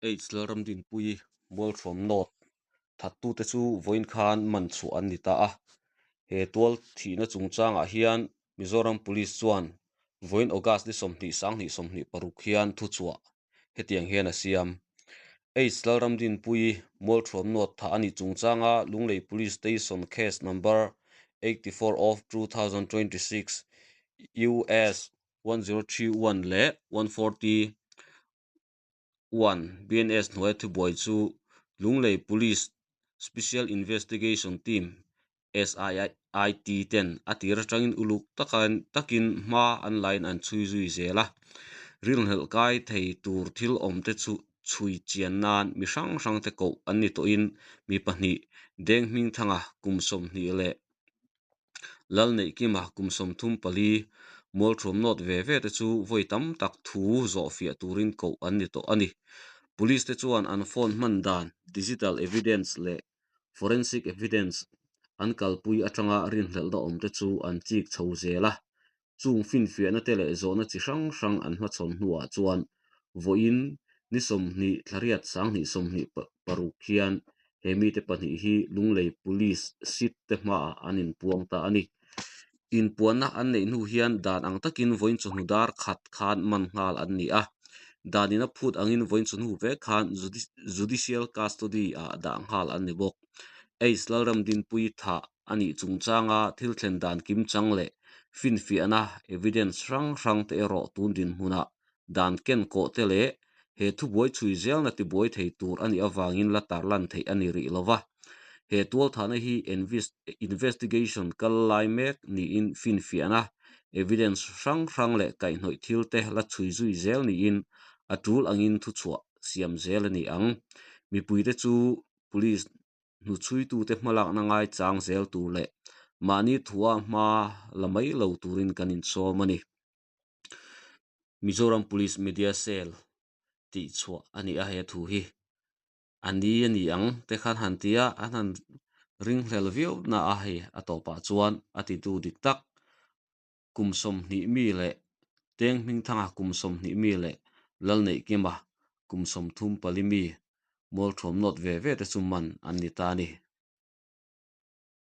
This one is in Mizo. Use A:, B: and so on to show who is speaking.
A: Aids Lalramdinpuii Mualhrawm North thattute chu vawiin khan man chhuah an ni ta a. He tual thihna chungchangah hian Mizoram Police chuan vawiin August ni 20 2026 hian thuchhuah hetiang hian a siam. Aids Lalramdinpuii Mualhrawm North thah a nih chungchanga Lunglei Police Station Case Number 84 of 2026 US 1031 leh 140 1 BNS hnuaia thubuai chu Lunglei Police Special Investigation Team, SIIT, ten a tir atangin uluk takin hma an lain an chhui zui zel a, rilhnelh kai thei tur thil awmte chu chhui chian nan mi hrang hrangte koh an ni tawhin mi pahnih Denghmingthanga kum 20 leh Lalneihkima kum 34 Mualthuam nawt ve ve te chu vawi tam tak thu zawhfiah turin koh an ni tawh a ni. Police te chuan an phone hman dan, digital evidence leh forensic evidence an kalpui atanga rinhlelhna awm te chu an chik chho zel a. Chung finfiahna te leh zawhna chi hrang hrang an hmachhawn hnuah chuan vawiin ni 20 thla riat 2026 hian he mite pahnih hi Lunglei Police sit te hmaah an inpuang ta a ni. Inpuanna an neih hnu hian dan ang takin vawiin chawhnu dar khat khan man nghal an ni a, danin a phut angin vawiin chawhnu vek khan Judicial Custody ah dah nghal an ni bawk. Aids Lalramdinpui thah a nih chungchanga thil thlen dan kimchang leh finfiahna, evidence, hrang hrang te erawh tun dinhmunah dan ken kawh te leh he thubuai chhui zelna tibuai thei tur a nih avangin la tarlan theih a ni rih lo va. He tualthahna hi investigation kal lai mek niin finfiahna, evidence, hrang hrang leh kaihhnawih thil te la chhui zui zel niin a tul angin thuchhuah siam zel a ni ang. Mipuite chu Police hnuchhuitute hmalakna ngaichang zel tur leh mahni thua hma la mai lo turin kan insawm a ni. Mizoram Police Media Cell tih chhuah a ni a he thu hi. A ni a ni ang te khan han ti a, an han ringhlel viau na a hei a tawpah chuan a titu dik tak kum 20 mi leh Teng Hmingthanga kum 20 mi leh Lalneihkima kum 34 mi Mualthuam nawt ve ve te chu man an ni ta a ni.